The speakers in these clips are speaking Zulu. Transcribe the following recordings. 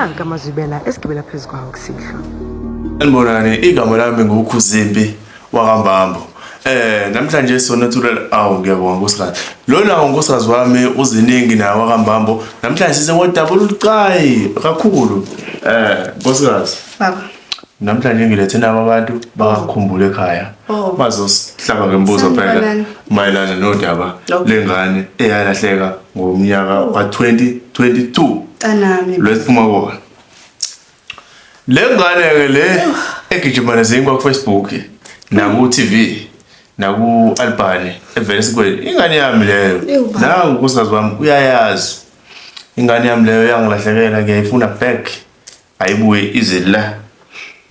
Nanka amazwibela esigibela phezu kwawo kusihlwa. Sanibonani, igama lami nguKhuzimbi wakaMbambo. Namhlanje sonethulela awu ngiyabonga nkosikazi. Lona unkosikazi wami uZiningi naye wakaMbambo. Namhlanje size ngodaba olubucayi kakhulu. Nkosikazi. Baba. Namhlanje ngilethe nabo abantu bakakhumbula ekhaya. Oh. Bazosihlaba ngembuzo phela Sanibonani. mayelana nodaba Okay. lengane eyalahleka ngomnyaka ka-2022. Mntanami. Lwesiphuma kuwona. Le ngane-ke le egijima nezinkwa ku-Facebook naku-TV naku-Albany evela esikoleni ingane yami leyo. Ewu, baba. Nangu unkosikazi wami uyayazi. Ingane yami leyo yangilahlekela ngiyayifuna back. Ayibuye ize la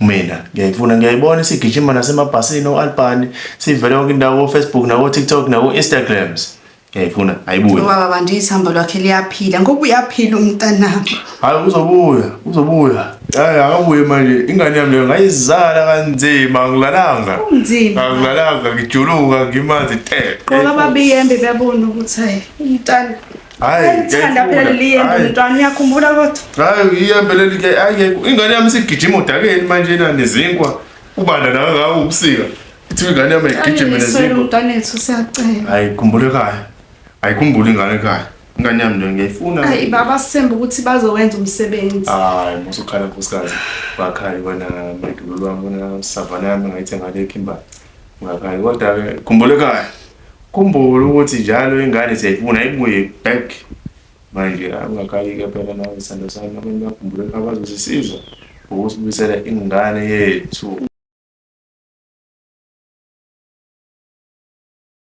mina ngiyayifuna ngiyayibona isigijima nasemabhasini o-Albany sivele yonke indawo ko-Facebook nako-TikTok nako-Instagrams. Ngiyayifuna ayibuye. Ubaba bantu ithambo lwakhe liyaphila ngoba uyaphila umntanami. Hayi uzobuya, uzobuya. Hayi akabuye manje ingane yami leyo ngayizala kanzima angilalanga. Kunzima. Angilalanga ngijuluka ngimanzi te. Ngoba babiyembe beyabona ukuthi hayi umntana. Hayi Ayithanda phela leli yembe umntwana uyakhumbula kodwa. Hayi iyembe leli ke hayi ingane yami isigijima odakeni manje na nezinkwa. Ubanda la kangaka ubusika. Ithi ingane yami ayigijime Ayiswele nezinkwa. umntwanethu siyacela. Hayi khumbula ekhaya. Ayikhumbula ingane ekhaya. Ingane yami nje ngiyayifuna. Hayi baba sithemba ukuthi bazowenza umsebenzi. Hayi musukhala nkosikazi. Wakhali wena madulu wami wena savana yami ngayithenga le Kimberley. Ungakhali kodwa ke khumbula ekhaya. Khumbula ukuthi njalo ingane siyayifuna ibuye back. Manje ungakhali ke phela nawe sithando sami abantu bakhumbula ekhaya bazosisiza ukusibuyisela ingane yethu.